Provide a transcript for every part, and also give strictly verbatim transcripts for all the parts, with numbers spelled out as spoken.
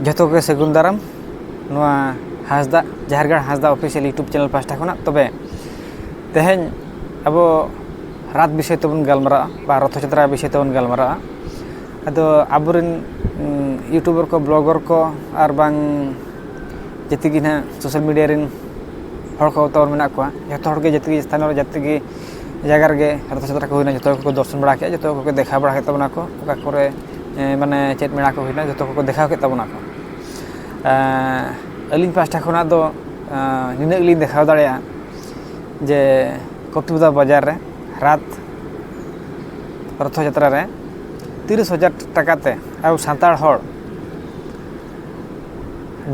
ᱡᱚᱛᱚ ᱠᱚᱜᱮ ᱥᱟᱹᱜᱩᱱ ᱫᱟᱨᱟᱢ ᱱᱚᱣᱟ ᱦᱟᱸᱥᱫᱟ, ᱡᱟᱦᱮᱨᱜᱟᱲ ᱦᱟᱸᱥᱫᱟ ᱚᱯᱷᱤᱥᱤᱭᱟᱞ YouTube ᱪᱮᱱᱮᱞ ᱯᱟᱦᱴᱟ ᱠᱷᱚᱱᱟᱜ᱾ ᱛᱚᱵᱮ ᱛᱮᱦᱮᱧ ᱟᱵᱚ ᱨᱟᱛ ᱵᱤᱥᱚᱭ ᱛᱮᱵᱚᱱ ᱜᱟᱞᱢᱟᱨᱟᱜᱼᱟ ᱵᱟ ᱨᱚᱛᱷᱚ ᱡᱟᱛᱨᱟ ᱵᱤᱥᱚᱭ ᱛᱮᱵᱚᱱ ᱜᱟᱞᱢᱟᱨᱟᱜᱼᱟ᱾ ᱟᱫᱚ ᱟᱵᱚᱨᱮᱱ, ᱩᱸ, YouTuber ᱠᱚ, blogger ᱠᱚ ᱟᱨ ᱵᱟᱝ ᱡᱮᱛᱮ ᱜᱮ ᱱᱟᱦᱟᱜ social media ᱨᱮᱱ ᱦᱚᱲ ᱠᱚ ᱛᱟᱵᱚᱱ ᱢᱮᱱᱟᱜ ᱠᱚᱣᱟ, ᱡᱚᱛᱚ ᱦᱚᱲᱜᱮ ᱡᱮᱛᱮ ᱜᱮ ᱥᱛᱷᱟᱱ ᱨᱮ ᱡᱮᱛᱮ ᱜᱮ ᱡᱟᱭᱜᱟ ᱨᱮᱜᱮ ᱨᱚᱛᱷᱚ ᱡᱟᱛᱨᱟ ᱠᱚ ᱦᱩᱭᱱᱟ, ᱡᱚᱛᱚ ᱜᱮᱠᱚ ᱫᱚᱨᱥᱚᱱ ᱵᱟᱲᱟ ᱠᱮᱫᱼᱟ, ᱡᱚᱛᱚ ᱜᱮᱠᱚ ᱫᱮᱠᱷᱟᱣ ᱵᱟᱲᱟ ᱠᱮᱫ ᱛᱟᱵᱚᱱᱟ ᱠᱚ, ᱚᱠᱟ ᱠᱚᱨᱮ, ᱮ, ᱢᱟᱱᱮ ᱪᱮᱫ ᱢᱮᱞᱟ ᱠᱚ ᱦᱩᱭᱱᱟ, ᱡᱚᱛᱚ ᱠᱚᱠᱚ ᱫᱮᱠᱷᱟᱣ ᱠᱮᱫ ᱛᱟᱵᱚᱱᱟ ᱠᱚ᱾ ᱮ, ᱟᱹᱞᱤᱧ ᱯᱟᱦᱴᱟ ᱠᱷᱚᱱᱟᱜ ᱫᱚ, ᱮ, ᱱᱤᱱᱟᱹᱜ ᱜᱮᱞᱤᱧ ᱫᱮᱠᱷᱟᱣ ᱫᱟᱲᱮᱭᱟᱜᱼᱟ ᱡᱮ ᱠᱚᱛᱩᱵᱫᱟ ᱵᱟᱡᱟᱨ ᱨᱮ ᱨᱟᱛ ᱨᱚᱛᱷᱚ ᱡᱟᱛᱨᱟ ᱨᱮ ᱛᱤᱨᱤᱥ ᱦᱟᱡᱟᱨ ᱴᱟᱠᱟ ᱛᱮ ᱟᱵᱚ ᱥᱟᱱᱛᱟᱲ ᱦᱚᱲ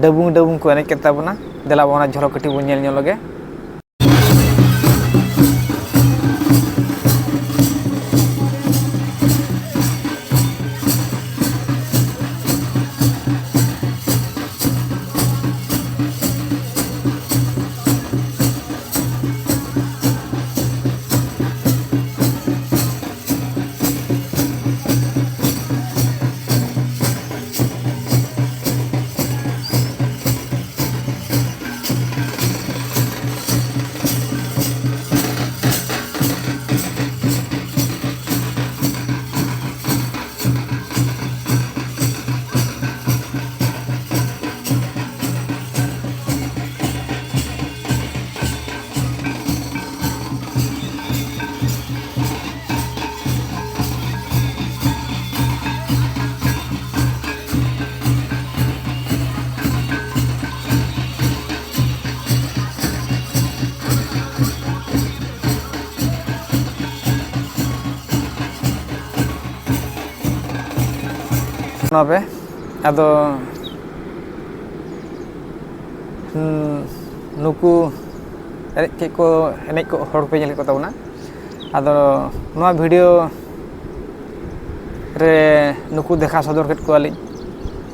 ᱰᱟᱹᱵᱩᱝ ᱰᱟᱹᱵᱩᱝ ᱠᱚ ᱮᱱᱮᱡ ᱠᱮᱫ ᱛᱟᱵᱚᱱᱟ᱾ ᱫᱮᱞᱟ ᱵᱚᱱ ᱚᱱᱟ ᱡᱷᱚᱞᱚᱠ ᱠᱟᱹᱴᱤᱡ ᱵᱚᱱ ᱧᱮᱞ ᱧᱚᱜ ᱞᱮᱜᱮ᱾ ᱱᱚᱣᱟ ᱯᱮ, ᱟᱫᱚ, ᱦᱩᱸ, ᱱᱩᱠᱩ ᱮᱱᱮᱡ ᱠᱮᱫ ᱠᱚ, ᱮᱱᱮᱡ ᱠᱚ ᱦᱚᱲ ᱯᱮ ᱧᱮᱞ ᱠᱮᱫ ᱠᱚ ᱛᱟᱵᱚᱱᱟ᱾ ᱟᱫᱚ ᱱᱚᱣᱟ video ᱨᱮ ᱱᱩᱠᱩ ᱫᱮᱠᱷᱟᱣ ᱥᱚᱫᱚᱨ ᱠᱮᱫ ᱠᱚᱣᱟᱞᱤᱧ᱾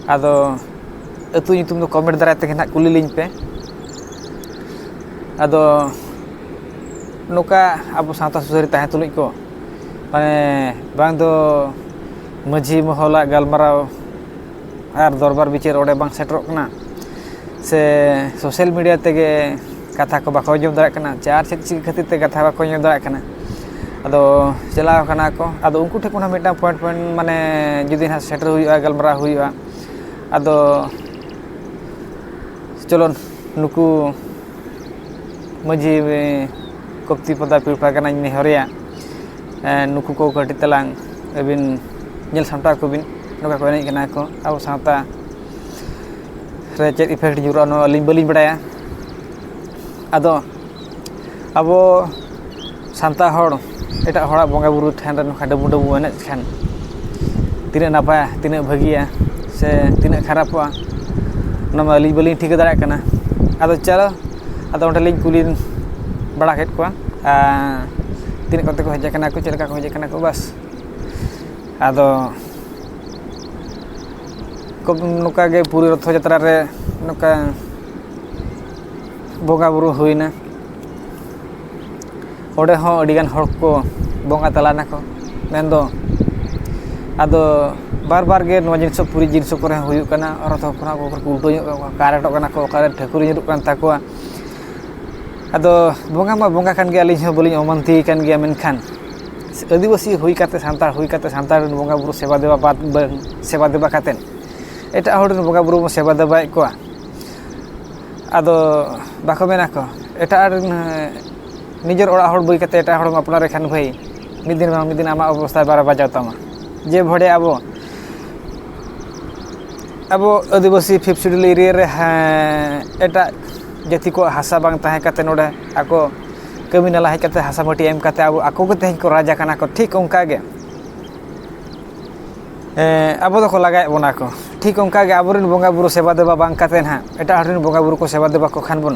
ᱟᱫᱚ ᱟᱹᱛᱩ ᱧᱩᱛᱩᱢ ᱫᱚ comment ᱫᱟᱨᱟᱭ ᱛᱮᱜᱮ ᱱᱟᱦᱟᱜ ᱠᱩᱞᱤ ᱞᱤᱧ ᱯᱮ᱾ ᱟᱫᱚ ᱱᱚᱝᱠᱟ ᱟᱵᱚ ᱥᱟᱶᱛᱟ ᱥᱩᱥᱟᱹᱨᱤ ᱛᱟᱦᱮᱸ ᱛᱩᱞᱩᱡ ᱠᱚ, ᱢᱟᱱᱮ, ᱵᱟᱝ ᱫᱚ ᱢᱟᱹᱡᱷᱤ ᱢᱚᱦᱚᱞᱟᱜ ᱜᱟᱞᱢᱟᱨᱟᱣ ᱟᱨ ᱫᱚᱨᱵᱟᱨ ᱵᱤᱪᱟᱹᱨ ᱚᱸᱰᱮ ᱵᱟᱝ ᱥᱮᱴᱮᱨᱚᱜ ᱠᱟᱱᱟ, ᱥᱮ ᱥᱳᱥᱟᱞ ᱢᱤᱰᱤᱭᱟ ᱛᱮᱜᱮ ᱠᱟᱛᱷᱟ ᱠᱚ ᱵᱟᱠᱚ ᱟᱸᱡᱚᱢ ᱫᱟᱲᱮᱭᱟᱜ ᱠᱟᱱᱟ, ᱪᱮ ᱟᱨ ᱪᱮᱫ ᱪᱤᱠᱟᱹ ᱠᱷᱟᱹᱛᱤᱨ ᱛᱮ ᱠᱟᱛᱷᱟ ᱵᱟᱠᱚ ᱟᱸᱡᱚᱢ ᱫᱟᱲᱮᱭᱟᱜ ᱠᱟᱱᱟ᱾ ᱟᱫᱚ ᱪᱟᱞᱟᱣ ᱠᱟᱱᱟ ᱠᱚ, ᱟᱫᱚ ᱩᱱᱠᱩ ᱴᱷᱮᱱ ᱠᱷᱚᱱ ᱦᱚᱸ ᱢᱤᱫᱴᱟᱝ ᱯᱚᱭᱮᱱᱴ ᱯᱚᱭᱮᱱᱴ ᱢᱟᱱᱮ ᱡᱩᱫᱤ ᱱᱟᱦᱟᱜ ᱥᱮᱴᱮᱨ ᱦᱩᱭᱩᱜᱼᱟ, ᱜᱟᱞᱢᱟᱨᱟᱣ ᱦᱩᱭᱩᱜᱼᱟ, ᱟᱫᱚ ᱪᱚᱞᱚ ᱱᱩᱠᱩ ᱢᱟᱹᱡᱷᱤ ᱠᱚᱯᱛᱤ ᱯᱚᱫᱟ ᱯᱤᱲᱯᱟ ᱠᱟᱱᱟᱧ ᱱᱮᱦᱚᱨᱤᱭᱟ, ᱱᱩᱠᱩ ᱠᱚ ᱠᱟᱹᱴᱤᱡ ᱛᱟᱞᱟᱝ ᱟᱹᱵᱤᱱ ᱧᱮᱞ ᱥᱟᱢᱴᱟᱣ ᱠᱚᱵᱤᱱ, ᱱᱚᱝᱠᱟ ᱠᱚ ᱮᱱᱮᱡ ᱠᱟᱱᱟ ᱠᱚ ᱟᱵᱚ ᱥᱟᱶᱛᱟ ᱨᱮ ᱪᱮᱫ ᱤᱯᱷᱮᱠᱴ ᱧᱩᱨᱩᱜᱼᱟ, ᱱᱚᱣᱟ ᱟᱹᱞᱤᱧ ᱵᱟᱹᱞᱤᱧ ᱵᱟᱲᱟᱭᱟ᱾ ᱟᱫᱚ ᱟᱵᱚ ᱥᱟᱱᱛᱟᱲ ᱦᱚᱲ ᱮᱴᱟᱜ ᱦᱚᱲᱟᱜ ᱵᱚᱸᱜᱟ ᱵᱩᱨᱩ ᱴᱷᱮᱱ ᱨᱮ ᱱᱚᱝᱠᱟ ᱰᱟᱹᱵᱩ ᱰᱟᱹᱵᱩ ᱮᱱᱮᱡ ᱠᱷᱟᱱ ᱛᱤᱱᱟᱹᱜ ᱱᱟᱯᱟᱭᱟ, ᱛᱤᱱᱟᱹᱜ ᱵᱷᱟᱹᱜᱤᱭᱟ, ᱥᱮ ᱛᱤᱱᱟᱹᱜ ᱠᱷᱟᱨᱟᱯᱚᱜᱼᱟ, ᱚᱱᱟ ᱢᱟ ᱟᱹᱞᱤᱧ ᱵᱟᱹᱞᱤᱧ ᱴᱷᱤᱠᱟᱹ ᱫᱟᱲᱮᱭᱟᱜ ᱠᱟᱱᱟ᱾ ᱟᱫᱚ ᱪᱚᱞᱚ, ᱟᱫᱚ ᱚᱸᱰᱮ ᱞᱤᱧ ᱠᱩᱞᱤ ᱵᱟᱲᱟ ᱠᱮᱫ ᱠᱚᱣᱟ, ᱟᱨ ᱛᱤᱱᱟᱹᱜ ᱠᱚᱛᱮ ᱠᱚ ᱦᱮᱡ ᱟᱠᱟᱱᱟ ᱠᱚ, ᱪᱮᱫ ᱞᱮᱠᱟ ᱠᱚ ᱦᱮᱡ ᱟᱠᱟᱱᱟ ᱠᱚ, ᱵᱟᱥ᱾ ᱟᱫᱚ ᱠᱚ ᱱᱚᱝᱠᱟ ᱜᱮ ᱯᱩᱨᱤ ᱨᱚᱛᱷᱚ ᱡᱟᱛᱨᱟ ᱨᱮ ᱱᱚᱝᱠᱟ ᱵᱚᱸᱜᱟ ᱵᱩᱨᱩ ᱦᱩᱭᱱᱟ᱾ ᱚᱸᱰᱮ ᱦᱚᱸ ᱟᱹᱰᱤᱜᱟᱱ ᱦᱚᱲ ᱠᱚ ᱵᱚᱸᱜᱟ ᱛᱟᱞᱟᱭᱱᱟᱠᱚ, ᱢᱮᱱᱫᱚ ᱟᱫᱚ ᱵᱟᱨ ᱵᱟᱨ ᱜᱮ ᱱᱚᱣᱟ ᱡᱤᱱᱤᱥ ᱯᱩᱨᱤ ᱡᱤᱱᱤᱥ ᱠᱚᱨᱮ ᱦᱚᱸ ᱦᱩᱭᱩᱜ ᱠᱟᱱᱟ, ᱨᱚᱛᱷᱚ ᱠᱷᱚᱱᱟᱜ ᱚᱠᱟ ᱠᱚᱨᱮ ᱠᱚ ᱩᱞᱴᱟᱹᱣ ᱧᱚᱜ ᱠᱟᱱᱟ, ᱚᱠᱟ ᱨᱮ ᱴᱷᱟᱹᱠᱩᱨ ᱧᱩᱨᱩᱜ ᱠᱟᱱ ᱛᱟᱠᱚᱣᱟ᱾ ᱟᱫᱚ ᱵᱚᱸᱜᱟ ᱢᱟ ᱵᱚᱸᱜᱟ ᱠᱟᱱ ᱜᱮ, ᱟᱹᱞᱤᱧ ᱦᱚᱸ ᱵᱟᱹᱞᱤᱧ ᱚᱢᱟᱱᱛᱤ ᱠᱟᱱ ᱜᱮᱭᱟ, ᱢᱮᱱᱠᱷᱟᱱ ᱟᱹᱫᱤᱵᱟᱹᱥᱤ ᱦᱩᱭ ᱠᱟᱛᱮ, ᱥᱟᱱᱛᱟᱲ ᱦᱩᱭ ᱠᱟᱛᱮ, ᱥᱟᱱᱛᱟᱲ ᱨᱮᱱ ᱵᱚᱸᱜᱟ ᱵᱩᱨᱩ ᱥᱮᱵᱟ ᱫᱮᱵᱟ ᱵᱟᱫ, ᱵᱟᱝ ᱥᱮᱵᱟ ᱫᱮᱵᱟ ᱠᱟᱛᱮ ᱮᱴᱟᱜ ᱦᱚᱲ ᱨᱮᱱ ᱵᱚᱸᱜᱟ ᱵᱩᱨᱩ ᱵᱚᱱ ᱥᱮᱵᱟ ᱫᱮᱵᱟᱭᱮᱫ ᱠᱚᱣᱟ᱾ ᱟᱫᱚ ᱵᱟᱠᱚ ᱢᱮᱱᱟ ᱠᱚ, ᱮᱴᱟᱜ ᱨᱮᱱ, ᱱᱤᱡᱮᱨ ᱚᱲᱟᱜ ᱦᱚᱲ ᱵᱟᱹᱜᱤ ᱠᱟᱛᱮ ᱮᱴᱟᱜ ᱦᱚᱲᱮᱢ ᱟᱯᱱᱟᱨᱮ ᱠᱷᱟᱱ ᱵᱷᱟᱹᱭ, ᱢᱤᱫ ᱫᱤᱱ ᱵᱟᱝ ᱢᱤᱫ ᱫᱤᱱ ᱟᱢᱟᱜ ᱚᱵᱚᱥᱛᱷᱟ ᱵᱟᱭ ᱵᱟᱡᱟᱣ ᱛᱟᱢᱟ᱾ ᱡᱮ ᱵᱷᱚᱲᱮ ᱟᱵᱚ, ᱟᱵᱚ ᱟᱹᱫᱤᱵᱟᱹᱥᱤ ᱯᱷᱤᱯᱛᱷ ᱥᱤᱰᱩᱞ ᱮᱨᱤᱭᱟ ᱨᱮ, ᱦᱮᱸ, ᱮᱴᱟᱜ ᱡᱟᱹᱛᱤ ᱠᱚᱣᱟᱜ ᱦᱟᱥᱟ ᱵᱟᱝ ᱛᱟᱦᱮᱸ ᱠᱟᱛᱮ ᱱᱚᱰᱮ ᱟᱠᱚ ᱠᱟᱹᱢᱤ ᱱᱟᱞᱟ ᱦᱮᱡ ᱠᱟᱛᱮ ᱦᱟᱥᱟ ᱢᱟᱹᱴᱤ ᱮᱢ ᱠᱟᱛᱮ ᱟᱵᱚ, ᱟᱠᱚ ᱜᱮ ᱛᱮᱦᱮᱧ ᱠᱚ ᱨᱟᱡᱽ ᱟᱠᱟᱱᱟ ᱠᱚ, ᱴᱷᱤᱠ ᱚᱱᱠᱟ ᱜᱮ ᱮᱸ, ᱟᱵᱚ ᱫᱚᱠᱚ ᱞᱟᱜᱟᱭᱮᱫ ᱵᱚᱱᱟ ᱠᱚ᱾ ᱴᱷᱤᱠ ᱚᱱᱠᱟ ᱜᱮ ᱟᱵᱚᱨᱮᱱ ᱵᱚᱸᱜᱟ ᱵᱩᱨᱩ ᱥᱮᱵᱟ ᱫᱮᱵᱟ ᱵᱟᱝ ᱠᱟᱛᱮ ᱱᱟᱦᱟᱜ ᱮᱴᱟᱜ ᱦᱚᱲ ᱨᱮᱱ ᱵᱚᱸᱜᱟ ᱵᱩᱨᱩ ᱠᱚ ᱥᱮᱵᱟ ᱫᱮᱵᱟ ᱠᱚ ᱠᱷᱟᱱ ᱵᱚᱱ,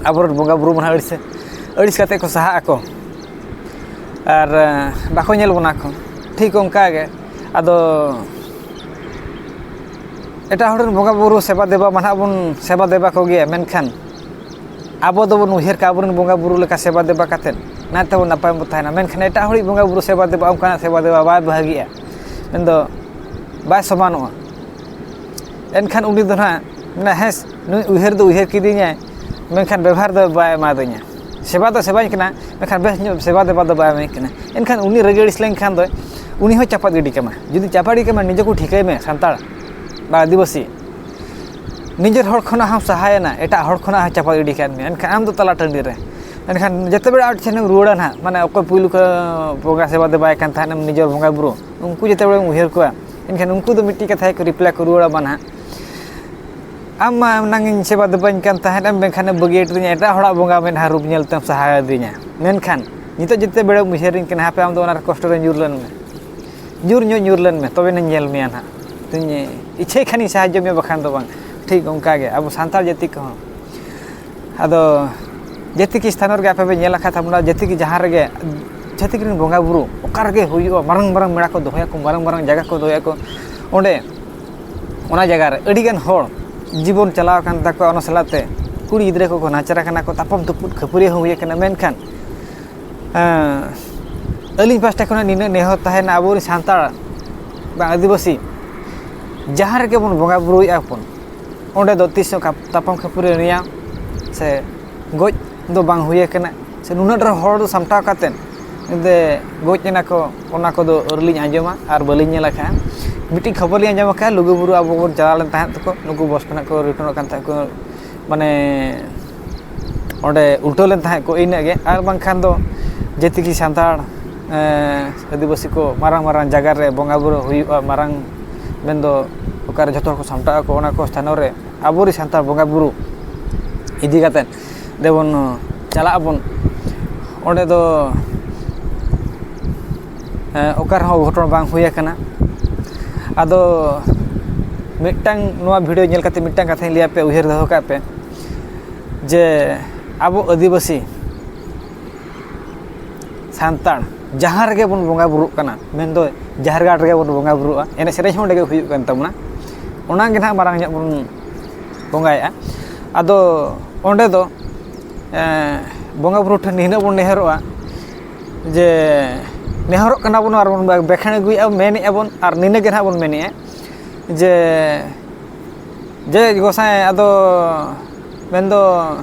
ᱟᱵᱚᱨᱮᱱ ᱵᱚᱸᱜᱟ ᱵᱩᱨᱩ ᱢᱟ ᱱᱟᱦᱟᱜ ᱟᱹᱲᱤᱥ, ᱟᱹᱲᱤᱥ ᱠᱟᱛᱮ ᱠᱚ ᱥᱟᱦᱟᱜ ᱟᱠᱚ᱾ ᱟᱨ, ᱮᱸ, ᱵᱟᱠᱚ ᱧᱮᱞ ᱵᱚᱱᱟ ᱠᱚ᱾ ᱴᱷᱤᱠ ᱚᱱᱠᱟ ᱜᱮ ᱟᱫᱚ ᱮᱴᱟᱜ ᱦᱚᱲ ᱨᱮᱱ ᱵᱚᱸᱜᱟ ᱵᱩᱨᱩ ᱥᱮᱵᱟ ᱫᱮᱵᱟ ᱢᱟ ᱱᱟᱦᱟᱜ ᱵᱚᱱ ᱥᱮᱵᱟ ᱫᱮᱵᱟ ᱠᱚᱜᱮᱭᱟ, ᱢᱮᱱᱠᱷᱟᱱ ᱟᱵᱚ ᱫᱚᱵᱚᱱ ᱩᱭᱦᱟᱹᱨ ᱠᱟᱜᱼᱟ, ᱟᱵᱚᱨᱮᱱ ᱵᱚᱸᱜᱟ ᱵᱩᱨᱩ ᱞᱮᱠᱟ ᱥᱮᱵᱟ ᱫᱮᱵᱟ ᱠᱟᱛᱮᱫ ᱱᱟᱭ ᱛᱮᱵᱚᱱ ᱱᱟᱯᱟᱭ ᱵᱚᱱ ᱛᱟᱦᱮᱱᱟ, ᱢᱮᱱᱠᱷᱟᱱ ᱮᱴᱟᱜ ᱦᱚᱲᱤᱡ ᱵᱚᱸᱜᱟ ᱵᱩᱨᱩ ᱥᱮᱵᱟ ᱫᱮᱵᱟ ᱚᱱᱠᱟᱱᱟᱜ ᱥᱮᱵᱟ ᱫᱮᱵᱟ ᱵᱟᱭ ᱵᱷᱟᱹᱜᱤᱜᱼᱟ, ᱢᱮᱱᱫᱚ ᱵᱟᱭ ᱥᱚᱢᱟᱱᱚᱜᱼᱟ᱾ ᱮᱱᱠᱷᱟᱱ ᱩᱱᱤ ᱫᱚ ᱱᱟᱦᱟᱜ ᱢᱮᱱᱟ, ᱦᱮᱸ, ᱱᱩᱭ ᱩᱭᱦᱟᱹᱨ ᱫᱚ ᱩᱭᱦᱟᱹᱨ ᱠᱤᱫᱤᱧᱟᱭ, ᱢᱮᱱᱠᱷᱟᱱ ᱵᱮᱵᱷᱟᱨ ᱫᱚ ᱵᱟᱭ ᱮᱢᱟᱫᱤᱧᱟ᱾ ᱥᱮᱵᱟ ᱫᱚ ᱥᱮᱵᱟᱧ ᱠᱟᱱᱟ, ᱢᱮᱱᱠᱷᱟᱱ ᱵᱮᱥ ᱧᱚᱜ ᱥᱮᱵᱟ ᱫᱮᱵᱟ ᱫᱚ ᱵᱟᱭ ᱮᱢᱟᱹᱧ ᱠᱟᱱᱟ᱾ ᱮᱱᱠᱷᱟᱱ ᱩᱱᱤ ᱨᱟᱹᱜᱤ ᱟᱹᱲᱤᱥ ᱞᱮᱱᱠᱷᱟᱱ ᱫᱚ ᱩᱱᱤ ᱦᱚᱸ ᱪᱟᱯᱟᱫ ᱜᱤᱰᱤ ᱠᱟᱢᱟ᱾ ᱡᱩᱫᱤ ᱪᱟᱯᱟᱫ ᱜᱤᱰᱤ ᱠᱟᱢᱟ, ᱱᱤᱡᱮ ᱠᱚ ᱴᱷᱤᱠᱟᱹᱭ ᱢᱮ, ᱥᱟᱱᱛᱟᱲ ᱵᱟ ᱟᱹᱫᱤᱵᱟᱹᱥᱤ, ᱱᱤᱡᱮᱨ ᱦᱚᱲ ᱠᱷᱚᱱᱟᱜ ᱦᱚᱸ ᱥᱟᱦᱟᱭᱮᱱᱟ, ᱮᱴᱟᱜ ᱦᱚᱲ ᱠᱷᱚᱱᱟᱜ ᱦᱚᱸ ᱪᱟᱯᱟᱫ ᱜᱤᱰᱤ ᱠᱟᱜ ᱢᱮᱭᱟ, ᱮᱱᱠᱷᱟᱱ ᱟᱢ ᱫᱚ ᱛᱟᱞᱟ ᱴᱟᱺᱰᱤ ᱨᱮ᱾ ᱮᱱᱠᱷᱟᱱ ᱡᱮᱛᱮ ᱵᱮᱲᱟ ᱟᱡ ᱴᱷᱮᱱᱮᱢ ᱨᱩᱣᱟᱹᱲᱟ ᱱᱟᱦᱟᱜ, ᱢᱟᱱᱮ ᱚᱠᱚᱭ ᱯᱩᱭᱞᱩ ᱠᱚ ᱵᱚᱸᱜᱟ ᱥᱮᱵᱟ ᱫᱮᱵᱟᱭ ᱠᱟᱱ ᱛᱟᱦᱮᱸᱫ ᱱᱤᱡᱮᱨ ᱵᱚᱸᱜᱟ ᱵᱩᱨᱩ, ᱩᱱᱠᱩ ᱡᱮᱛᱮ ᱵᱮᱲᱟᱢ ᱩᱭᱦᱟᱹᱨ ᱠᱚᱣᱟ, ᱮᱱᱠᱷᱟᱱ ᱩᱱᱠᱩ ᱫᱚ ᱢᱤᱫᱴᱤᱡ ᱠᱟᱛᱷᱟ ᱜᱮᱠᱚ ᱨᱤᱯᱞᱟᱭ ᱠᱚ ᱨᱩᱣᱟᱹᱲᱟ, ᱵᱟᱝ ᱱᱟᱦᱟᱜ ᱟᱢ ᱢᱟ ᱮᱱᱟᱝ ᱤᱧ ᱥᱮᱵᱟ ᱫᱮᱵᱟᱧ ᱠᱟᱱ ᱛᱟᱦᱮᱸᱫ ᱮᱢ, ᱢᱮᱱᱠᱷᱟᱱ ᱮᱢ ᱵᱟᱹᱜᱤ ᱦᱚᱴᱚ ᱟᱹᱫᱤᱧᱟ, ᱮᱴᱟᱜ ᱦᱚᱲᱟᱜ ᱵᱚᱸᱜᱟ ᱢᱮᱫᱦᱟ ᱨᱩᱯ ᱧᱮᱞ ᱛᱮᱢ ᱥᱟᱦᱟ ᱟᱹᱫᱤᱧᱟ᱾ ᱢᱮᱱᱠᱷᱟᱱ ᱱᱤᱛᱚᱜ ᱡᱮᱛᱮ ᱵᱮᱲᱟᱢ ᱩᱭᱦᱟᱹᱨᱤᱧ ᱠᱟᱱᱟ, ᱦᱟᱯᱮ ᱟᱢ ᱫᱚ ᱚᱱᱟ ᱨᱮ ᱠᱚᱥᱴᱚ ᱨᱮ ᱧᱩᱨ ᱞᱮᱱ ᱢᱮ, ᱧᱩᱨ ᱧᱚᱜ ᱧᱩᱨ ᱞᱮᱱ ᱢᱮ, ᱛᱚᱵᱮᱱᱟᱧ ᱧᱮᱞ ᱢᱮᱭᱟ ᱱᱟᱦᱟᱜ᱾ ᱤᱧ ᱤᱪᱪᱷᱟᱹᱭ ᱠᱷᱟᱱᱤᱧ ᱥᱟᱦᱟᱡᱽᱡᱚ ᱢᱮᱭᱟ, ᱵᱟᱠᱷᱟᱱ ᱫᱚ ᱵᱟᱝ᱾ ᱴᱷᱤᱠ ᱚᱱᱠᱟ ᱜᱮ ᱟᱵᱚ ᱥᱟᱱᱛᱟᱲ ᱡᱟᱹᱛᱤ ᱠᱚᱦᱚᱸ, ᱟᱫᱚ ᱡᱟᱹᱛᱤ ᱠᱤ ᱥᱛᱷᱟᱱ ᱨᱮᱜᱮ ᱟᱯᱮ ᱯᱮ ᱧᱮᱞ ᱟᱠᱟᱫ ᱛᱟᱵᱚᱱᱟ, ᱡᱟᱹᱛᱤ ᱠᱤ ᱡᱟᱦᱟᱸ ᱨᱮᱜᱮ ᱪᱷᱟᱹᱛᱤᱠ ᱨᱮᱱ ᱵᱚᱸᱜᱟ ᱵᱩᱨᱩ ᱚᱠᱟ ᱨᱮᱜᱮ ᱦᱩᱭᱩᱜᱼᱟ, ᱢᱟᱨᱟᱝ ᱢᱟᱨᱟᱝ ᱢᱮᱲᱟ ᱠᱚ ᱫᱚᱦᱚᱭᱟᱠᱚ, ᱢᱟᱨᱟᱝ ᱢᱟᱨᱟᱝ ᱡᱟᱭᱜᱟ ᱠᱚ ᱫᱚᱦᱚᱭᱟᱠᱚ, ᱚᱸᱰᱮ ᱚᱱᱟ ᱡᱟᱭᱜᱟ ᱨᱮ ᱟᱹᱰᱤᱜᱟᱱ ᱦᱚᱲ ᱡᱤᱵᱚᱱ ᱪᱟᱞᱟᱣ ᱟᱠᱟᱱ ᱛᱟᱠᱚᱣᱟ᱾ ᱚᱱᱟ ᱥᱟᱞᱟᱜ ᱛᱮ ᱠᱩᱲᱤ ᱜᱤᱫᱽᱨᱟᱹ ᱠᱚᱠᱚ ᱱᱟᱪᱟᱨ ᱟᱠᱟᱱᱟ ᱠᱚ, ᱛᱟᱯᱟᱢ ᱛᱩᱯᱩᱫ ᱠᱷᱟᱹᱯᱟᱹᱨᱤ ᱦᱚᱸ ᱦᱩᱭ ᱟᱠᱟᱱᱟ᱾ ᱢᱮᱱᱠᱷᱟᱱ ᱮᱸ, ᱟᱹᱞᱤᱧ ᱯᱟᱥᱴᱟ ᱠᱷᱚᱱᱟᱜ ᱱᱤᱱᱟᱹᱜ ᱱᱮᱦᱚᱨ ᱛᱟᱦᱮᱱᱟ, ᱟᱵᱚᱨᱮᱱ ᱥᱟᱱᱛᱟᱲ ᱵᱟᱝ ᱟᱹᱫᱤᱵᱟᱹᱥᱤ ᱡᱟᱦᱟᱸ ᱨᱮᱜᱮ ᱵᱚᱱ ᱵᱚᱸᱜᱟ ᱵᱩᱨᱩᱭᱮᱫᱼᱟ ᱵᱚᱱ, ᱚᱸᱰᱮ ᱫᱚ ᱛᱤᱥ ᱦᱚᱸ ᱠᱟᱯ-, ᱛᱟᱯᱟᱢ ᱠᱷᱟᱹᱯᱟᱹᱨᱤ ᱨᱮᱭᱟᱜ ᱥᱮ ᱜᱚᱡ ᱫᱚ ᱵᱟᱝ ᱦᱩᱭ ᱟᱠᱟᱱᱟ, ᱥᱮ ᱱᱩᱱᱟᱹᱜ ᱰᱷᱮᱨ ᱦᱚᱲ ᱥᱟᱢᱴᱟᱣ ᱠᱟᱛᱮᱫ ᱮᱱᱛᱮ ᱜᱚᱡ ᱮᱱᱟ ᱠᱚ, ᱚᱱᱟ ᱠᱚᱫᱚ ᱟᱹᱣᱨᱤ ᱞᱤᱧ ᱟᱸᱡᱚᱢᱟ ᱟᱨ ᱵᱟᱹᱞᱤᱧ ᱧᱮᱞ ᱟᱠᱟᱫᱼᱟ᱾ ᱢᱤᱫᱴᱤᱡ ᱠᱷᱚᱵᱚᱨ ᱞᱤᱧ ᱟᱸᱡᱚᱢ ᱟᱠᱟᱫᱼᱟ, ᱞᱩᱜᱩᱵᱩᱨᱩ ᱟᱵᱚ ᱵᱚᱱ ᱪᱟᱞᱟᱣ ᱞᱮᱱ ᱛᱟᱦᱮᱸᱫ ᱛᱟᱠᱚ, ᱱᱩᱠᱩ ᱵᱚᱥ ᱠᱷᱚᱱᱟᱜ ᱠᱚ ᱨᱤᱴᱟᱨᱱᱚᱜ ᱠᱟᱱ ᱛᱟᱦᱮᱸᱫ ᱠᱚ, ᱢᱟᱱᱮ ᱚᱸᱰᱮ ᱩᱞᱴᱟᱹᱣ ᱞᱮᱱ ᱛᱟᱦᱮᱸᱫ ᱠᱚ, ᱤᱱᱟᱹᱜ ᱜᱮ᱾ ᱟᱨ ᱵᱟᱝᱠᱷᱟᱱ ᱫᱚ ᱡᱮᱛᱮ ᱠᱤ ᱥᱟᱱᱛᱟᱲ, ᱮᱸ, ᱟᱹᱫᱤᱵᱟᱹᱥᱤ ᱠᱚ ᱢᱟᱨᱟᱝ ᱢᱟᱨᱟᱝ ᱡᱟᱭᱜᱟ ᱨᱮ ᱵᱚᱸᱜᱟ ᱵᱩᱨᱩ ᱦᱩᱭᱩᱜᱼᱟ, ᱢᱟᱨᱟᱝ ᱢᱮᱱᱫᱚ ᱚᱠᱟᱨᱮ ᱡᱷᱚᱛᱚ ᱦᱚᱲ ᱠᱚ ᱥᱟᱢᱴᱟᱜ ᱟᱠᱚ, ᱚᱱᱟ ᱠᱚ ᱥᱛᱷᱟᱱᱚ ᱨᱮ ᱟᱵᱚᱨᱮᱱ ᱥᱟᱱᱛᱟᱲ ᱵᱚᱸᱜᱟ ᱵᱩᱨᱩ ᱤᱫᱤ ᱠᱟᱛᱮᱫ ᱫᱮᱵᱚᱱ ᱪᱟᱞᱟᱜ ᱟᱵᱚᱱ᱾ ᱚᱸᱰᱮ ᱫᱚ, ᱮᱸ, ᱚᱠᱟ ᱨᱮᱦᱚᱸ ᱚᱜᱷᱚᱴᱚᱱ ᱵᱟᱝ ᱦᱩᱭ ᱟᱠᱟᱱᱟ᱾ ᱟᱫᱚ ᱢᱤᱫᱴᱟᱝ ᱱᱚᱣᱟ ᱵᱷᱤᱰᱤᱭᱳ ᱧᱮᱞ ᱠᱟᱛᱮ ᱢᱤᱫᱴᱟᱝ ᱠᱟᱛᱷᱟᱧ ᱞᱟᱹᱭ ᱟᱯᱮ, ᱩᱭᱦᱟᱹᱨ ᱫᱚᱦᱚ ᱠᱟᱜ ᱯᱮ ᱡᱮ ᱟᱵᱚ ᱟᱹᱫᱤᱵᱟᱹᱥᱤ ᱥᱟᱱᱛᱟᱲ ᱡᱟᱦᱟᱸ ᱨᱮᱜᱮ ᱵᱚᱱ ᱵᱚᱸᱜᱟ ᱵᱩᱨᱩᱜ ᱠᱟᱱᱟ, ᱢᱮᱱᱫᱚ ᱡᱟᱦᱮᱨ ᱜᱟᱲ ᱨᱮᱜᱮ ᱵᱚᱱ ᱵᱚᱸᱜᱟ ᱵᱩᱨᱩᱜᱼᱟ, ᱮᱱᱮᱡ ᱥᱮᱨᱮᱧ ᱦᱚᱸ ᱚᱸᱰᱮ ᱜᱮ ᱦᱩᱭᱩᱜ ᱠᱟᱱ ᱛᱟᱵᱚᱱᱟ, ᱚᱱᱟ ᱜᱮ ᱱᱟᱦᱟᱜ ᱢᱟᱨᱟᱝ ᱧᱚᱜ ᱵᱚᱱ ᱵᱚᱸᱜᱟᱭᱮᱫᱼᱟ᱾ ᱟᱫᱚ ᱚᱸᱰᱮ ᱫᱚ, ᱮᱸ, ᱵᱚᱸᱜᱟ ᱵᱩᱨᱩ ᱴᱷᱮᱱ ᱱᱤᱱᱟᱹᱜ ᱵᱚᱱ ᱱᱮᱦᱚᱨᱚᱜᱼᱟ ᱡᱮ ᱱᱮᱦᱚᱨᱚᱜ ᱠᱟᱱᱟ ᱵᱚᱱ ᱟᱨ ᱵᱚᱱ ᱵᱟᱠᱷᱮᱬ ᱟᱹᱜᱩᱭᱮᱫᱼᱟ, ᱢᱮᱱᱮᱫᱼᱟ ᱵᱚᱱ ᱟᱨ ᱱᱤᱱᱟᱹᱜ ᱜᱮ ᱱᱟᱦᱟᱜ ᱵᱚᱱ ᱢᱮᱱᱮᱫᱼᱟ ᱡᱮ ᱡᱮ ᱜᱚᱸᱥᱟᱭ, ᱟᱫᱚ ᱢᱮᱱᱫᱚ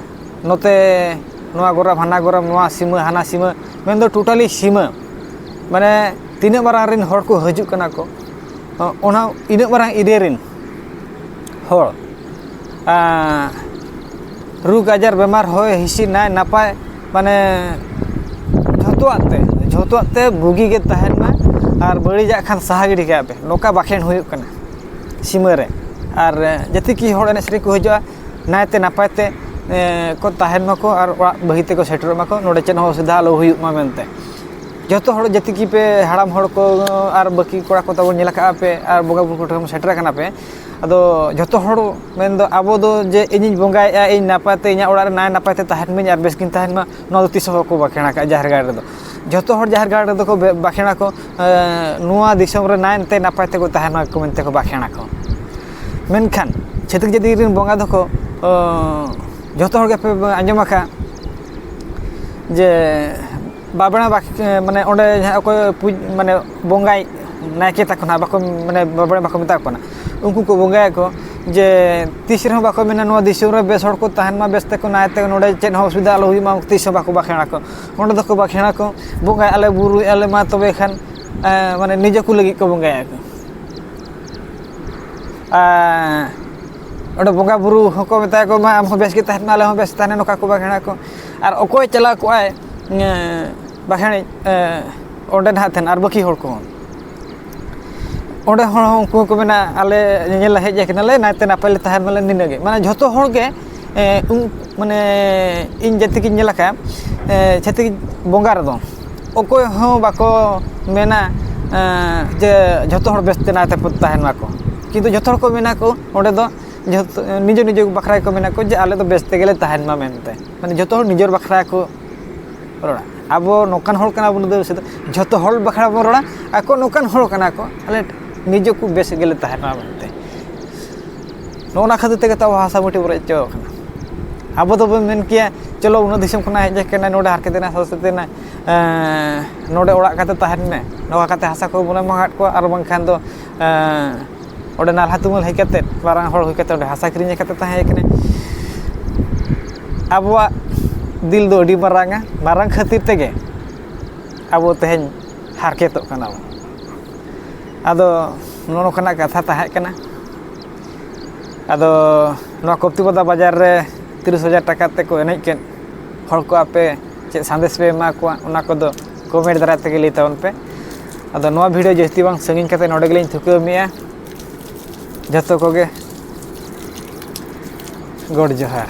ᱱᱚᱛᱮ ᱱᱚᱣᱟ ᱜᱚᱨᱟᱢ, ᱦᱟᱱᱟ ᱜᱚᱨᱟᱢ, ᱱᱚᱣᱟ ᱥᱤᱢᱟᱹ, ᱦᱟᱱᱟ ᱥᱤᱢᱟᱹ, ᱢᱮᱱᱫᱚ ᱴᱳᱴᱟᱞᱤ ᱥᱤᱢᱟᱹ, ᱢᱟᱱᱮ ᱛᱤᱱᱟᱹᱜ ᱢᱟᱨᱟᱝ ᱨᱮᱱ ᱦᱚᱲ ᱠᱚ ᱦᱤᱡᱩᱜ ᱠᱟᱱᱟ ᱠᱚ, ᱚᱱᱟ ᱤᱱᱟᱹᱜ ᱢᱟᱨᱟᱝ ᱮᱨᱤᱭᱟ ᱨᱮᱱ ᱦᱚᱲ, ᱟᱸ, ᱨᱳᱜᱽ ᱟᱡᱟᱨ, ᱵᱮᱢᱟᱨ, ᱦᱚᱭ ᱦᱤᱸᱥᱤᱫ, ᱱᱟᱭ ᱱᱟᱯᱟᱭ, ᱢᱟᱱᱮ ᱡᱷᱚᱛᱚᱣᱟᱜ ᱛᱮ, ᱡᱷᱚᱛᱚᱣᱟᱜ ᱛᱮ ᱵᱩᱜᱤ ᱜᱮ ᱛᱟᱦᱮᱱ ᱢᱟ᱾ ᱟᱨ ᱵᱟᱹᱲᱤᱡᱟᱜ ᱠᱷᱟᱱ ᱥᱟᱦᱟ ᱜᱤᱰᱤ ᱠᱟᱜ ᱯᱮ, ᱱᱚᱝᱠᱟ ᱵᱟᱠᱷᱮᱬ ᱦᱩᱭᱩᱜ ᱠᱟᱱᱟ ᱥᱤᱢᱟᱹ ᱨᱮ᱾ ᱟᱨ ᱡᱟᱛᱮ ᱠᱤ ᱦᱚᱲ ᱮᱱᱮᱡ ᱥᱮᱨᱮᱧ ᱠᱚ ᱦᱤᱡᱩᱜᱼᱟ, ᱱᱟᱭᱛᱮ ᱱᱟᱯᱟᱭ ᱛᱮ, ᱮ, ᱠᱚ ᱛᱟᱦᱮᱱ ᱢᱟᱠᱚ ᱟᱨ ᱚᱲᱟᱜ ᱵᱟᱹᱜᱤ ᱛᱮᱠᱚ ᱥᱮᱴᱮᱨᱚᱜ ᱢᱟᱠᱚ, ᱱᱚᱰᱮ ᱪᱮᱫ ᱦᱚᱸ ᱚᱥᱩᱵᱤᱫᱷᱟ ᱟᱞᱚ ᱦᱩᱭᱩᱜ ᱢᱟ ᱢᱮᱱᱛᱮ᱾ ᱡᱚᱛᱚ ᱦᱚᱲ, ᱡᱟᱛᱮ ᱠᱤ ᱯᱮ ᱦᱟᱲᱟᱢ ᱦᱚᱲ ᱠᱚ ᱟᱨ ᱵᱟᱹᱠᱤ ᱠᱚᱲᱟ ᱠᱚ ᱛᱟᱵᱚᱱ ᱧᱮᱞ ᱟᱠᱟᱫᱼᱟ ᱯᱮ ᱟᱨ ᱵᱚᱸᱜᱟ ᱵᱩᱨᱩ ᱠᱚᱴᱷᱮᱱ ᱥᱮᱴᱮᱨ ᱟᱠᱟᱱᱟ ᱯᱮ, ᱟᱫᱚ ᱡᱚᱛᱚ ᱦᱚᱲ ᱢᱮᱱᱫᱚ ᱟᱵᱚ ᱫᱚ ᱡᱮ ᱤᱧᱤᱧ ᱵᱚᱸᱜᱟᱭᱮᱫᱼᱟ, ᱤᱧ ᱱᱟᱯᱟᱭ ᱛᱮ, ᱤᱧᱟᱹᱜ ᱚᱲᱟᱜ ᱨᱮ ᱱᱟᱭ ᱱᱟᱯᱟᱭ ᱛᱮ ᱛᱟᱦᱮᱱ ᱢᱟᱹᱧ ᱟᱨ ᱵᱮᱥ ᱜᱤᱧ ᱛᱟᱦᱮᱱ ᱢᱟ, ᱱᱚᱣᱟ ᱫᱚ ᱛᱤᱥ ᱦᱚᱸ ᱵᱟᱠᱚ ᱵᱟᱠᱷᱮᱬ ᱟᱠᱟᱫᱼᱟ ᱡᱟᱦᱮᱨ ᱜᱟᱲ ᱨᱮᱫᱚ᱾ ᱡᱚᱛᱚ ᱦᱚᱲ ᱡᱟᱦᱮᱨ ᱜᱟᱲ ᱨᱮᱫᱚ ᱠᱚ ᱵᱮ-, ᱵᱟᱠᱷᱮᱬ ᱟᱠᱚ, ᱮ, ᱱᱚᱣᱟ ᱫᱤᱥᱚᱢ ᱨᱮ ᱱᱟᱭ ᱛᱮ ᱱᱟᱯᱟᱭ ᱛᱮᱠᱚ ᱛᱟᱦᱮᱱ ᱢᱟ ᱠᱚ ᱢᱮᱱᱛᱮ ᱠᱚ ᱵᱟᱠᱷᱮᱬ ᱟᱠᱚ᱾ ᱢᱮᱱᱠᱷᱟᱱ ᱪᱷᱟᱹᱛᱤᱠ ᱡᱟᱹᱛᱤ ᱨᱮᱱ ᱵᱚᱸᱜᱟ ᱫᱚᱠᱚ, ᱚ, ᱡᱚᱛᱚ ᱦᱚᱲ ᱜᱮᱯᱮ ᱟᱸᱡᱚᱢ ᱟᱠᱟᱫ ᱡᱮ ᱵᱟᱵᱲᱟ ᱵᱟᱠ-, ᱢᱟᱱᱮ ᱚᱸᱰᱮ ᱡᱟᱦᱟᱸ ᱚᱠᱚᱭ ᱯᱩᱡ-, ᱢᱟᱱᱮ ᱵᱚᱸᱜᱟᱭ ᱱᱟᱭᱠᱮ ᱛᱟᱠᱚ ᱱᱟᱦᱟᱜ ᱵᱟᱠᱚ, ᱢᱟᱱᱮ ᱵᱟᱵᱲᱟ ᱵᱟᱠᱚ ᱢᱮᱛᱟ ᱠᱚ ᱠᱟᱱᱟ, ᱩᱱᱠᱩ ᱠᱚ ᱵᱚᱸᱜᱟᱭᱟᱠᱚ ᱡᱮ ᱛᱤᱥ ᱨᱮᱦᱚᱸ ᱵᱟᱠᱚ ᱢᱮᱱᱟ ᱱᱚᱣᱟ ᱫᱤᱥᱚᱢ ᱨᱮ ᱵᱮᱥ ᱦᱚᱲ ᱠᱚ ᱛᱟᱦᱮᱱ ᱢᱟ, ᱵᱮᱥ ᱛᱮᱠᱚ ᱱᱟᱭ ᱛᱮ ᱱᱚᱰᱮ ᱪᱮᱫ ᱦᱚᱸ ᱚᱥᱩᱵᱤᱫᱷᱟ ᱟᱞᱚ ᱦᱩᱭᱩᱜ ᱢᱟ, ᱛᱤᱥ ᱦᱚᱸ ᱵᱟᱠᱚ ᱵᱟᱠᱷᱮᱬ ᱟᱠᱚ᱾ ᱚᱸᱰᱮ ᱫᱚᱠᱚ ᱵᱟᱠᱷᱮᱬ ᱟᱠᱚ, ᱵᱚᱸᱜᱟᱭ ᱟᱞᱮ ᱵᱩᱨᱩᱭ ᱟᱞᱮ ᱢᱟ, ᱛᱚᱵᱮ ᱠᱷᱟᱱ, ᱮᱸ, ᱢᱟᱱᱮ ᱱᱤᱡᱮ ᱠᱚ ᱞᱟᱹᱜᱤᱫ ᱠᱚ ᱵᱚᱸᱜᱟᱭᱟ ᱠᱚ᱾ ᱟᱨ ᱚᱸᱰᱮ ᱵᱚᱸᱜᱟ ᱵᱩᱨᱩ ᱦᱚᱸᱠᱚ ᱢᱮᱛᱟ ᱠᱚ ᱢᱟ, ᱟᱢ ᱦᱚᱸ ᱵᱮᱥ ᱜᱮ ᱛᱟᱦᱮᱱ ᱢᱮ, ᱟᱞᱮ ᱦᱚᱸ ᱵᱮᱥ ᱛᱟᱦᱮᱱᱟ, ᱱᱚᱝᱠᱟ ᱠᱚ ᱵᱟᱠᱷᱮᱬ ᱟᱠᱚ᱾ ᱟᱨ ᱚᱠᱚᱭ ᱪᱟᱞᱟᱣ ᱠᱚᱜᱼᱟᱭ, ᱮᱸ, ᱵᱟᱠᱷᱮᱬᱤᱡ, ᱮᱸ, ᱚᱸᱰᱮ ᱱᱟᱦᱟᱜ ᱛᱟᱦᱮᱱ, ᱟᱨ ᱵᱟᱹᱠᱤ ᱦᱚᱲ ᱠᱚᱦᱚᱸ ᱚᱸᱰᱮ ᱦᱚᱲ ᱦᱚᱸ ᱩᱱᱠᱩ ᱦᱚᱸᱠᱚ ᱢᱮᱱᱟ, ᱟᱞᱮ ᱧᱮᱧᱮᱞ ᱞᱮ ᱦᱮᱡ ᱟᱠᱟᱱᱟᱞᱮ, ᱱᱟᱭᱛᱮ ᱱᱟᱯᱟᱭ ᱞᱮ ᱛᱟᱦᱮᱱ ᱢᱟᱞᱮ, ᱱᱤᱱᱟᱹᱜ ᱜᱮ᱾ ᱢᱟᱱᱮ ᱡᱷᱚᱛᱚ ᱦᱚᱲ ᱜᱮ, ᱮᱸ, ᱩᱱ-, ᱢᱟᱱᱮ ᱤᱧ ᱡᱟᱹᱛᱤ ᱜᱤᱧ ᱧᱮᱞ ᱟᱠᱟᱫᱼᱟ, ᱮᱸ, ᱪᱷᱟᱹᱛᱤᱠ ᱵᱚᱸᱜᱟ ᱨᱮᱫᱚ ᱚᱠᱚᱭ ᱦᱚᱸ ᱵᱟᱠᱚ ᱢᱮᱱᱟ, ᱮᱸ, ᱡᱮ ᱡᱷᱚᱛᱚ ᱦᱚᱲ ᱵᱮᱥ ᱛᱮ ᱱᱟᱭᱛᱮ ᱛᱟᱦᱮᱱ ᱢᱟᱠᱚ, ᱠᱤᱱᱛᱩ ᱡᱷᱚᱛᱚ ᱦᱚᱲ ᱠᱚ ᱢᱮᱱᱟ ᱠᱚ ᱚᱸᱰᱮ ᱫᱚ ᱡᱷᱚᱛᱚ, ᱱᱤᱡᱮ ᱱᱤᱡᱮ ᱵᱟᱠᱷᱨᱟ ᱜᱮᱠᱚ ᱢᱮᱱᱟ ᱠᱚ ᱡᱮ ᱟᱞᱮ ᱫᱚ ᱵᱮᱥ ᱛᱮᱜᱮ ᱞᱮ ᱛᱟᱦᱮᱱ ᱢᱟ ᱢᱮᱱᱛᱮ᱾ ᱢᱟᱱᱮ ᱡᱷᱚᱛᱚ ᱦᱚᱲ ᱱᱤᱡᱮᱨ ᱵᱟᱠᱷᱨᱟ ᱠᱚ ᱨᱚᱲᱟ᱾ ᱟᱵᱚ ᱱᱚᱝᱠᱟᱱ ᱦᱚᱲ ᱠᱟᱱᱟ ᱵᱚᱱ, ᱡᱷᱚᱛᱚ ᱦᱚᱲ ᱵᱟᱠᱷᱨᱟ ᱵᱚᱱ ᱨᱚᱲᱟ, ᱟᱠᱚ ᱱᱚᱝᱠᱟᱱ ᱦᱚᱲ ᱠᱟᱱᱟ ᱠᱚ, ᱟᱞᱮ ᱱᱤᱡᱮ ᱠᱚ ᱵᱮᱥ ᱜᱮᱞᱮ ᱛᱟᱦᱮᱱᱟ ᱢᱮᱱᱛᱮ᱾ ᱱᱚᱜᱼᱚ ᱱᱟ ᱠᱷᱟᱹᱛᱤᱨ ᱛᱮᱜᱮ ᱛᱚ ᱟᱵᱚ ᱦᱟᱥᱟ ᱢᱟᱹᱴᱤ ᱵᱚ ᱨᱮᱡ ᱦᱚᱪᱚ ᱟᱠᱟᱱᱟ᱾ ᱟᱵᱚ ᱫᱚᱵᱚᱱ ᱢᱮᱱ ᱠᱮᱭᱟ, ᱪᱚᱞᱚ ᱩᱱᱟᱹᱜ ᱫᱤᱥᱚᱢ ᱠᱷᱚᱱᱟᱜ ᱦᱮᱡ ᱟᱠᱟᱱᱟ, ᱱᱚᱰᱮ ᱦᱟᱨᱠᱮᱛ ᱮᱱᱟ, ᱥᱟᱥᱮᱛ ᱮᱱᱟ, ᱮᱸ, ᱱᱚᱰᱮ ᱚᱲᱟᱜ ᱠᱟᱛᱮ ᱛᱟᱦᱮᱱ ᱢᱮ, ᱱᱚᱝᱠᱟ ᱠᱟᱛᱮ ᱦᱟᱥᱟ ᱠᱚ ᱵᱚᱱ ᱮᱢᱟᱜᱟᱫ ᱠᱚᱣᱟ, ᱟᱨ ᱵᱟᱝᱠᱷᱟᱱ ᱫᱚ, ᱮᱸ, ᱚᱸᱰᱮ ᱱᱟᱞᱦᱟ ᱛᱩᱢᱟᱹᱞ ᱦᱮᱡ ᱠᱟᱛᱮ, ᱢᱟᱨᱟᱝ ᱦᱚᱲ ᱦᱩᱭ ᱠᱟᱛᱮ ᱚᱸᱰᱮ ᱦᱟᱥᱟ ᱠᱤᱨᱤᱧ ᱠᱟᱛᱮ ᱛᱟᱦᱮᱸ ᱠᱟᱱᱟᱭ᱾ ᱟᱵᱚᱣᱟᱜ ᱫᱤᱞ ᱫᱚ ᱟᱹᱰᱤ ᱢᱟᱨᱟᱝᱟ, ᱢᱟᱨᱟᱝ ᱠᱷᱟᱹᱛᱤᱨ ᱛᱮᱜᱮ ᱟᱵᱚ ᱛᱮᱦᱮᱧ ᱦᱟᱨᱠᱮᱛᱚᱜ ᱠᱟᱱᱟ ᱵᱚᱱ᱾ ᱟᱫᱚ ᱱᱚᱜᱼᱚ ᱱᱚᱝᱠᱟᱱᱟᱜ ᱠᱟᱛᱷᱟ ᱛᱟᱦᱮᱸ ᱠᱟᱱᱟ᱾ ᱟᱫᱚ ᱱᱚᱣᱟ ᱠᱚᱯᱛᱤᱯᱟᱫᱟ ᱵᱟᱡᱟᱨ ᱨᱮ ᱛᱤᱨᱤᱥ ᱦᱟᱡᱟᱨ ᱴᱟᱠᱟ ᱛᱮᱠᱚ ᱮᱱᱮᱡ ᱠᱮᱫ ᱦᱚᱲ ᱠᱚ, ᱟᱯᱮ ᱪᱮᱫ ᱥᱟᱸᱫᱮᱥ ᱯᱮ ᱮᱢᱟ ᱠᱚᱣᱟ, ᱚᱱᱟ ᱠᱚᱫᱚ ᱠᱚᱢᱮᱱᱴ ᱫᱟᱨᱟᱭ ᱛᱮᱜᱮ ᱞᱟᱹᱭ ᱛᱟᱵᱚᱱ ᱯᱮ᱾ ᱟᱫᱚ ᱱᱚᱣᱟ ᱵᱷᱤᱰᱤᱭᱳ ᱡᱟᱹᱥᱛᱤ ᱵᱟᱝ ᱥᱟᱺᱜᱤᱧ ᱠᱟᱛᱮ ᱱᱚᱰᱮ ᱜᱮᱞᱤᱧ ᱛᱷᱩᱠᱟᱹᱢᱮᱜᱼᱟ᱾ ᱡᱚᱛᱚ ᱠᱚᱜᱮ ᱜᱚᱰ ᱡᱚᱦᱟᱨ᱾